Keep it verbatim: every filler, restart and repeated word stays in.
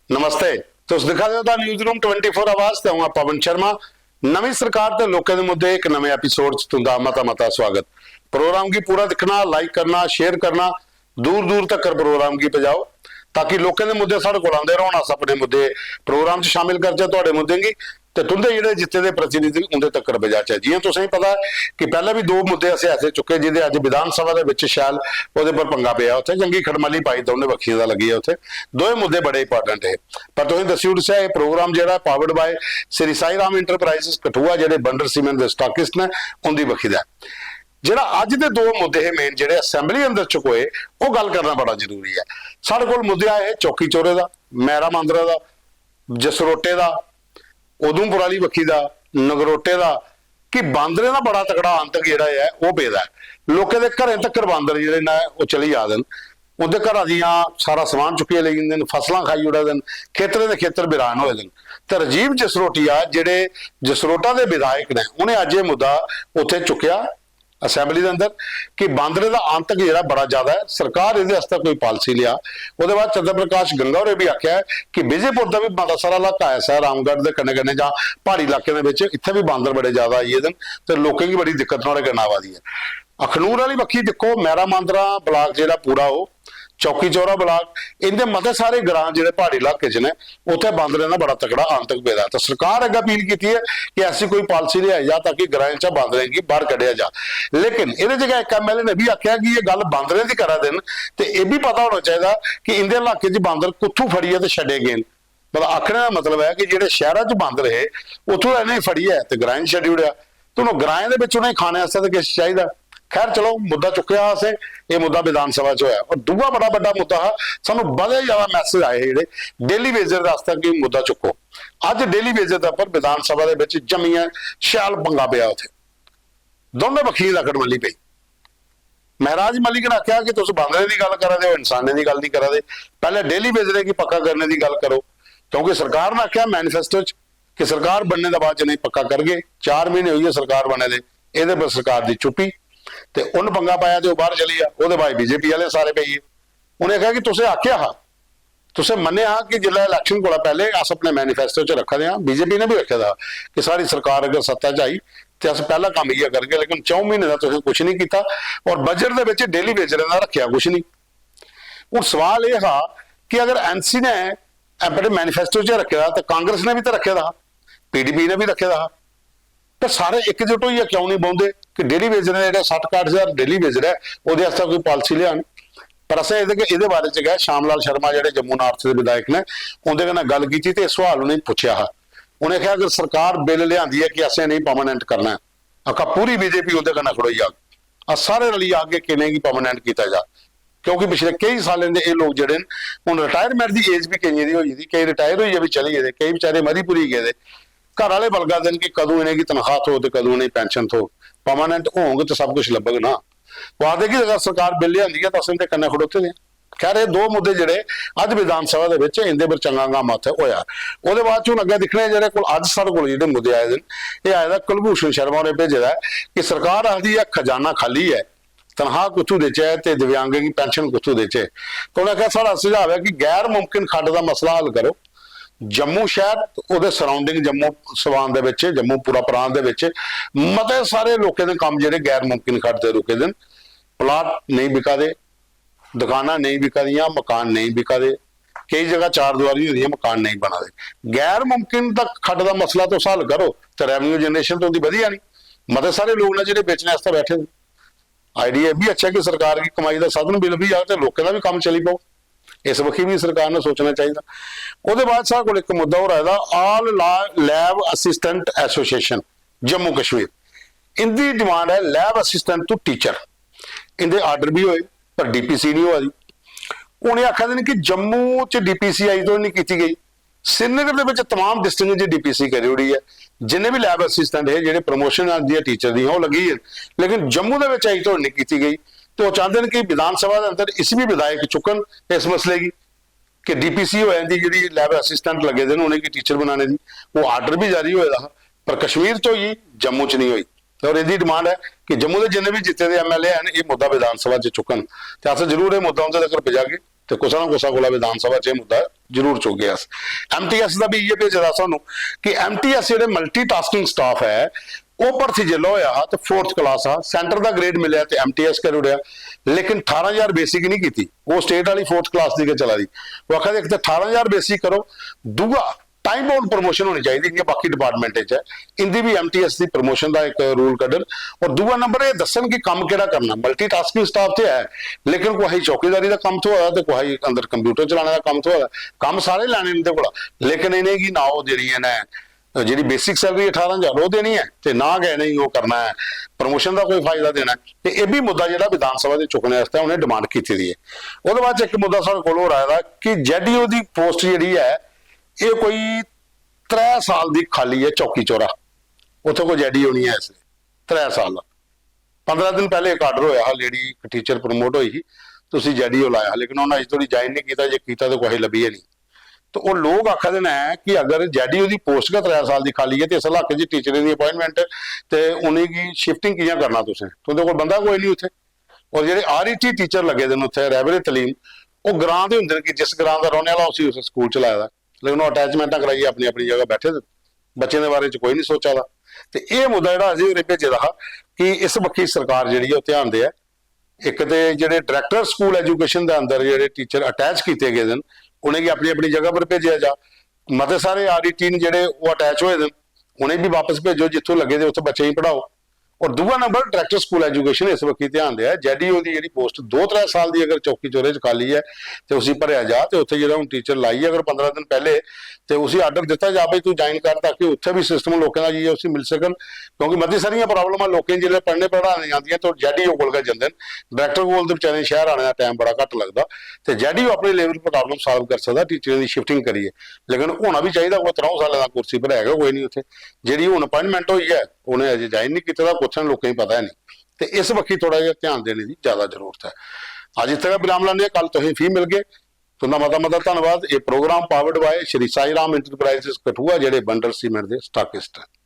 नमस्ते। तुस दिक्खा दे ओ दा न्यूज़ रूम ट्वेंटी फ़ोर आवाज ते अ'ऊं आं पवन शर्मा। नमीं सरकार ते लोकें दे मुद्दे इक नमें एपिसोड च तुं'दा मता मता स्वागत। प्रोग्राम गी पूरा दिक्खना, लाइक करना, शेयर करना, दूर दूर तक्कर प्रोग्राम गी पजाओ, ताकि लोकें दे मुद्दे साढ़े कोल आंदे रौह्न, अस अपने मुद्दे प्रोग्राम च शामिल करचै, थुआढ़े मुद्दें गी, ते तुं'दे जेह्ड़े जित्ते दे प्रतिनिधि उं'दे तक्कर पजाचै। जि'यां तुसेंगी पता ऐ कि पैह्लें बी दो मुद्दे असें ऐसे चुक्के जिं'दे अज्ज विधान सभा दे बिच शैल ओह्दे पर पंगा पेआ, उत्थै जंगी खड़मैली पाई दौनें बक्खियें दा लग्गी गेआ। उत्थै दोए मुद्दे बड़े इंपॉर्टेंट हे, पर तुसेंगी दस्सी ओड़चै, एह् प्रोग्राम जेह्ड़ा powered by Shri Sai Ram enterprises Kathua, जेह्ड़े बंडर सीमेंट दे स्टॉकिस्ट न, उं'दी बक्खी दा ऐ। जेह्ड़ा अज्ज दे दो मुद्दे हे मेन, जेह्ड़े असैंबली अंदर चुकोए, ओह् गल्ल करना बड़ा जरूरी ऐ। साढ़े कोल मुद्दे आए हे चौकी चौरे दा, मैरा मांदरा दा, जसरोटे दा, उधमपुर आह्ली बक्खी दा, नगरोटे दा, कि बांदरें दा बड़ा तगड़ा आतंक जेह्ड़ा ऐ, ओह् पेदा ऐ। लोकें दे घरें तक्कर बांदर जेह्ड़े न, ओह् चली जा दे न। उं'दे घरा दियां सारा समान चुक्कियै लेई जंदे न, फसलां खाई ओड़े दे न, खेतरें दे खेतर बिरान होए दे न। ते राजीव जसरोटिया जेह्ड़े जसरोटा दे विधायक न, उ'नें अज्ज एह् मुद्दा उत्थै चुक्केआ असैंबली दे अंदर कि बांदरें दा आतंक जेह्ड़ा बड़ा ज्यादा ऐ, सरकार एह्दे आस्तै कोई पालिसी लेआ। ओह्दे बाद चंद्र प्रकाश गंगा होरें बी आखेआ ऐ कि विजयपुर दा बी मता सारा इलाका ऐसा ऐ, रामगढ़ दे कन्नै कन्नै जां प्हाड़ी इलाकें दे बिच, इत्थै बी बांदर बड़े ज्यादा आई गेदे न ते लोकें गी बड़ी दिक्कत नुहाड़े कन्नै आवा दी ऐ। अखनूर आह्ली बक्खी दिक्खो, मैरा मांदरा ब्लाक जेह्ड़ा पूरा ओह्, चौकी चौरा ब्लाक, इं'दे मते सारे ग्रां जेह्ड़े प्हाड़ी इलाके च न, उत्थै बांदरें दा बड़ा तगड़ा आतंक पेदा ऐ। ते सरकार अग्गें अपील कीती ऐ कि ऐसी कोई पालिसी लेआई जा ताकि ग्राएं चा बांदरें गी बाहर कड्ढेआ जा। लेकिन एह्दे च गै इक एमएलए ने बी आखेआ कि एह् गल्ल बांदरें दी करा दे न, ते एह् बी पता होना चाहिदा कि इं'दे इलाके च बांदर कुत्थूं फड़ियै ते छड्डे गे न। मतलब, आखने दा मतलब ऐ कि जेह्ड़े शैह्रा च बांदर हे, उत्थूं दा इ'नेंगी फड़ियै ते ग्राएं च छड्डी ओड़ेआ। ते हून ग्राएं दे बिच उ'नेंगी खाने आस्तै ते किश चाहिदा। खैर, चलो, मुद्दा चुक्केआ असें, एह् मुद्दा विधान सभा च होआ। और दूआ बड़ा बड्डा मुद्दा हा, सानूं बड़े ज्यादा मैसेज आए हे जेह्ड़े डेली वेजर दे आस्तै कि मुद्दा चुक्को। अज्ज डेली वेजर दे उप्पर विधान सभा दे बिच जम्मियै शैल पंगा पेआ उत्थै, दोनों बक्खियें दा कटमली पेई। महाराज मलिक ने आखेआ कि तुस बांदरें दी गल्ल करा दे ओ, इंसानें दी गल्ल नहीं करा दे। पैह्ले डेली वेजरें गी पक्का करने दी गल्ल करो, क्योंकि सरकार ने आखेआ मैनिफेस्टो च कि सरकार बनने दे बाद च इ'नेंगी पक्का करगे। चार म्हीने होई गे सरकार बने दे, एह्दे पर सरकार दी चुप्पी। ते उन्न पंगा पाया ते ओह् बाहर चली गेआ। ओह्दे बाद बीजेपी आह्ले सारे पेई गे। उ'नें आखेआ कि तुसें आखेआ हा, तुसें मन्नेआ हा कि जिसलै इलैक्शन कोला पैह्ले अस अपने मैनिफेस्टो च रक्खा दे आं, बीजेपी ने बी रक्खे दा कि साढ़ी सरकार अगर सत्ता च आई ते अस पैह्ला कम्म इ'यै करगे, लेकिन च'ऊं म्हीने दा तुसें कुछ नहीं कीता। और बजट दे बिच डेली वेजरें दा रक्खेआ कुछ नहीं। हून सवाल एह् हा कि अगर एनसी ने अपने मैनिफेस्टो च रक्खे दा, ते कांग्रेस ने बी ते रक्खे दा हा, पीडीपी ने बी रक्खे दा हा, ते सारे इकजुट होइयै क्यों नहीं बौंह्दे कि डेली वेजर ने जेह्ड़े सट्ठ काह्ठ ज्हार डेली वेजर ऐ, ओह्दे आस्तै कोई पालिसी लेआन। पर असें एह्दे, एह्दे बारे च गै श्याम लाल शर्मा जेह्ड़े जम्मू नार्थ दे विधायक ने, उं'दे कन्नै गल्ल कीती ते एह् सवाल उ'नेंगी पुच्छेआ हा। उ'नें आखेआ, अगर सरकार बिल लेआंदी ऐ कि असें इ'नेंगी परमानेंट करना ऐ, आखा पूरी बीजेपी उं'दे कन्नै खड़ोई जाग, अस सारे रलियै आखगे कि इ'नेंगी परमानेंट कीता जा। क्योंकि पिछले केई सालें दे एह् लोक जेह्ड़े न, हून रिटायरमेंट दी एज बी केइयें दी होई गेदी, केई रिटायर होइयै बी चली गेदे, केई बेचारे मरी पुरी गेदे। घर आह्ले बलगा दे न कि कदूं इ'नेंगी तनखाह थ्होग ते कदूं इ'नेंगी पेंशन थ्होग, परमानेंट होग ते सब कुछ लब्भग ना। ओह् आखदे कि अगर सरकार बिल लेआंदी ऐ, तां अस इं'दे कन्नै खड़ोते दे आं। खैर, एह् दो मुद्दे जेह्ड़े अज्ज विधान सभा दे बिच इं'दे पर चंगा हंगामा उत्थै होआ। ओह्दे बाद च हून अग्गें दिक्खने आं, जेह्ड़े कोल अज्ज साढ़े कोल जेह्ड़े मुद्दे आए दे न, एह् आए दा कुलभूषण शर्मा होरें भेजे दा ऐ कि सरकार आखदी ऐ खजाना खाली ऐ, तनखाह कुत्थूं देचै ते दिव्यांगें गी पेंशन कुत्थूं देचै। ते उ'नें आखेआ, साढ़ा सुझाव ऐ कि गैर मुमकिन खड्ड दा मसला हल करो। जम्मू शैह्र ते ओह्दे सराउंडिंग, जम्मू सवान दे बिच, जम्मू पूरा प्रांत दे बिच मते सारे लोकें दे कम्म जेह्ड़े गैर मुमकिन खड्ड दे रुके दे न। प्लाट नेईं बिका दे, दुकानां नेईं बिका दियां, मकान नेईं बिका दे, केई जगह चार दुआरी होई दी ऐ, मकान नेईं बना दे। गैर मुमकिन दा खड्ड दा मसला तुस हल करो ते रेवेन्यू जनरेशन ते उं'दी बधी जानी। मते सारे लोक न जेह्ड़े बेचने आस्तै बैठे दे। आइडिया एह् बी अच्छा कि सरकार गी कमाई दा साधन बी लब्भी जाग ते लोकें दा बी कम्म चली पौग। इस बक्खी बी सरकार ने सोचना चाहिदा। ओह्दे बाद साढ़े कोल इक मुद्दा होर आए दा, All Lab Assistant Association Jammu Kashmir, इं'दी डिमांड ऐ लैब असिस्टेंट टू टीचर। इं'दे आर्डर बी होए, पर डीपीसी नहीं होआ दी। हून एह् आखा दे न कि जम्मू च डीपीसी अजें तोड़ी नहीं कीती गई। श्रीनगर दे बिच तमाम डिस्ट्रिक्ट च डीपीसी करी ओड़ी ऐ। जिन्ने बी लैब असिस्टेंट हे, जेह्ड़े प्रमोशन आंदी ऐ टीचर दी, ओह् लग्गी गे, लेकिन जम्मू दे बिच अजें तोड़ी नहीं कीती गई। ते ओह् चांह्दे न कि विधान सभा दे अंदर इसी बी विधायक चुक्कन इस मसले गी, कि डीपीसी होए, इं'दी जेह्ड़ी लैब असिस्टेंट लग्गे दे न, उ'नेंगी टीचर बनाने दी, ओह् आर्डर बी जारी होए दा हा, पर कश्मीर च होई, जम्मू च नहीं होई। और एह्दी डिमांड ऐ कि जम्मू दे जिन्ने बी जित्ते दे एमएलए हैन, एह् मुद्दा विधान सभा च चुक्कन ते अस जरूर एह् मुद्दा उं'दे तगर पजागे। ते कुसै ना कुसै कोला विधान सभा च एह् मुद्दा जरूर चुकगे अस। एमटीएस दा बी इ'यै भेजे दा सानू कि एमटीएस जेह्ड़े मल्टीटास्किंग स्टाफ ऐ, ओह् भर्थी जिसलै होआ हा ते फोर्थ क्लास हा, सेंटर दा ग्रेड मिलेआ ते एमटीएस करी ओड़ेआ, लेकिन ठारां ज्हार बेसिक नहीं कीती, ओह् स्टेट वाली फोर्थ क्लास दी गै चला दी। ओह् आखा दे इक ते ठारां ज्हार बेसिक करो, दूआ टाइम बाउंड प्रमोशन होनी चाहिदी, जि'यां बाकी डिपार्टमेंट च ऐ, इंदी बी एमटीएस दी प्रमोशन दा इक रूल कड्ढन। और दूआ नंबर एह् दस्सन कि कम्म केह्ड़ा करना। मल्टीटास्किंग स्टाफ ते है, लेकिन कुसै गी चौकीदारी दा कम्म थ्होआ दा ते कुसै गी अंदर कंप्यूटर चलाने दा कम्म थ्होआ दा। कम्म सारे लैने इंदे कोला, लेकिन इ'नेंगी ना ओह् देनियां न, जेह्ड़ी बेसिक सैलरी अठारां ज्हार ओह् देनी ऐ ते ना गै इ'नेंगी ओह् करना ऐ, प्रमोशन दा कोई फायदा देना ऐ। ते एह् बी मुद्दा जेह्ड़ा विधान सभा दे चुक्कने आस्तै उ'नें डिमांड कीती दी ऐ। ओह्दे बाद च इक मुद्दा साढ़े कोल होर आए दा कि जेडीओ दी पोस्ट जेह्ड़ी ऐ, एह् कोई त्रै साल दी खाली ऐ चौकी चौरा, उत्थै कोई जेडीओ नहीं ऐ इसलै। त्रै साल दा, पंदरां दिन पैह्ले इक आर्डर होआ हा, लेडी इक टीचर प्रमोट होई ही, तुसी जेडीओ लाया हा, लेकिन उन्नै अज्ज धोड़ी ज्वाइन नहीं कीता, जे कीता ते कुसै गी लब्भी गै नहीं। तो ओह् लोक आखा दे न कि अगर जेडीओ दी पोस्ट गै त्रै साल दी खाली ऐ ते इस इलाके च टीचरें दी अपॉइंटमेंट ते उ'नेंगी शिफ्टिंग कि'यां करना तुसें? तुं'दे कोल बंदा कोई नहीं उत्थै। और जेह्ड़े आरईटी टीचर लग्गे दे न उत्थै, रहबरे तलीम, ओह् ग्रां दे होंदे न कि जिस ग्रां दा रौह्ने आह्ला उसी उस स्कूल च लाए दा, लेकिन ओह् अटैचमेंटां कराइयै अपनी अपनी जगह बैठे दे, बच्चें दे बारे च कोई नहीं सोचा दा। ते एह् मुद्दा जेह्ड़ा अजय होरें भेजे दा हा कि इस बक्खी सरकार जेह्ड़ी ऐ ओह् ध्यान देऐ। इक ते जेह्ड़े डायरेक्टर स्कूल एजुकेशन दे अंदर जेह्ड़े टीचर अटैच कीते गेदे न, उ'नेंगी अपनी अपनी जगह पर भेजेआ जा। मते सारे आरईटी न जेह्ड़े ओह् अटैच होए दे न, उ'नेंगी बी बापस भेजो, जित्थूं लग्गे दे उत्थै बच्चें गी पढ़ाओ। और दूआ नंबर डायरेक्टर स्कूल एजुकेशन इस बक्खी ध्यान देऐ, जेडीओ दी जेह्ड़ी पोस्ट दो त्रै साल दी अगर चौकी चौरे च खाली ऐ ते उसी भरेआ जा, ते उत्थै जेह्ड़ा हून टीचर लाई ऐ अगर पंदरां दिन पैह्ले, ते उसी आर्डर दित्ता जा भाई तू ज्वाइन कर, ताकि उत्थै बी सिस्टम लोकें दा जाइयै उसी मिली सकन। क्योंकि मती सारियां प्रॉब्लमां लोकें जिसलै पढ़ने पढ़ाने आंदियां ते ओह् जेडीओ कोल गै जंदे न। डायरेक्टर कोल ते बेचारे शैह्र आने दा टाइम बड़ा घट्ट लगदा, ते जेडीओ अपने लेवल पर प्रॉब्लम सॉल्व करी सकदा टीचरें दी शिफ्टिंग करियै। लेकिन होना बी चाहिदा, कोई त्र'ऊं सालें दा कुर्सी पर है गै कोई नहीं उत्थै। जेह्ड़ी हून अपॉइंटमेंट होई ऐ, उ'नें अजें ज्वाइन नहीं कीते दा, कुत्थै न लोकें गी पता है नहीं। ते इस बक्खी थोह्ड़ा जेहा ध्यान देने दी ज्यादा जरूरत ऐ। अज्ज इत्थै गै विराम लाने आं, कल तुसें फ्ही मिलगे। तुं'दा मता मता धन्नवाद। एह् programme powered by Shri Sai Ram enterprises Kathua, जेह्ड़े बंडल सीमेंट दे स्टाकिस्ट न।